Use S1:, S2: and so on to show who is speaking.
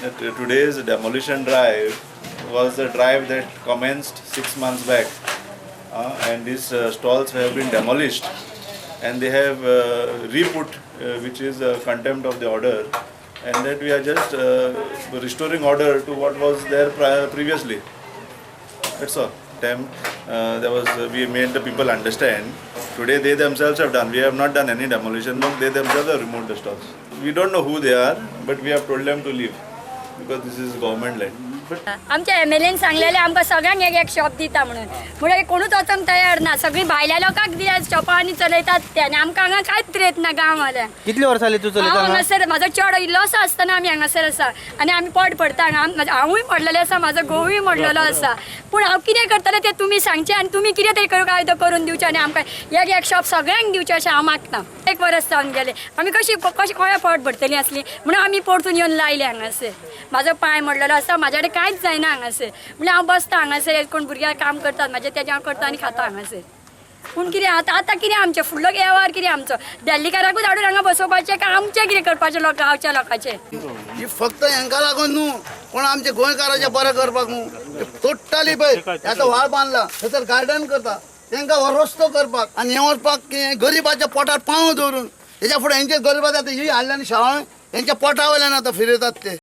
S1: That today's demolition drive was a drive that commenced 6 months back, and these stalls have been demolished, and they have re-put, which is a contempt of the order, and that we are just restoring order to what was there previously. That's all. Time there was we made the people understand. Today they themselves have done. We have not done any demolition work. They themselves have removed the stalls. We don't know who they are, but we have told them to leave because this is government land. But
S2: आमच्या M L N सांगलेलें आमकां सगळ्यांक एक एक shop दिता म्हणून, म्हणून कोणूच वचोंक तयार ना. सगळीं भायल्या लोकांक दिल्या शॉपां आनी चलयतात ते आनी आमकां हांगा कांयच रेत ना गांववाल्यांक.
S3: कितली वर्सां जाली तूं
S2: हांव
S3: चलयता हांगा?
S2: हांगासर म्हाजो चेडो इल्लोसो आसतना आमी हांगासर आसा आनी आमी पोट भरता हांगा. हांवूय मोडलेलें आसा, म्हाजो घोवूय मोडलेलो आसा, पूण हांव कितें करतलें तें तुमी सांगचें आनी तुमी कितें तरी करूं कायदो करून दिवचें आनी आमकां एक एक शॉप सगळ्यांक दिवचें अशें हांव मागता. एक वरस जावन गेलें, आमी कशी कशी कोणा पोट भरतलीं आसलीं म्हणून आमी परतून येवन लायलें हांगासर. म्हाजो पांय मोडलेलो आसा, म्हाज्या कडेन कांयच जायना हांगासर, म्हणल्यार हांव बसता हांगासर, कोण भुरग्यांक काम करतात म्हाजें तेजें हांव करता आनी खाता हांगासर. पूण कितें आतां आतां कितें आमचें फुडलो वेव्हार कितें आमचो दिल्लीकाराकूच हाडून हांगा बसोवपाचें काय आमचें कितें करपाचें लोक गांवच्या लोकांचें?
S4: ही फक्त हेंका लागून न्हू, कोण आमच्या गोंयकाराचें बरें करपाक न्हू. टोटली पळय आतां व्हाळ बांदला, थंयसर गार्डन करता, तेंकां हो रस्तो करपाक आनी हें वचपाक गरिबाच्या पोटार पांव दवरून. हेच्या फुडें हेंचे गरिबाचे आतां ही हाडल्या न्ही शाळा, हेंच्या पोटा वयल्यान आतां फिरयतात ते.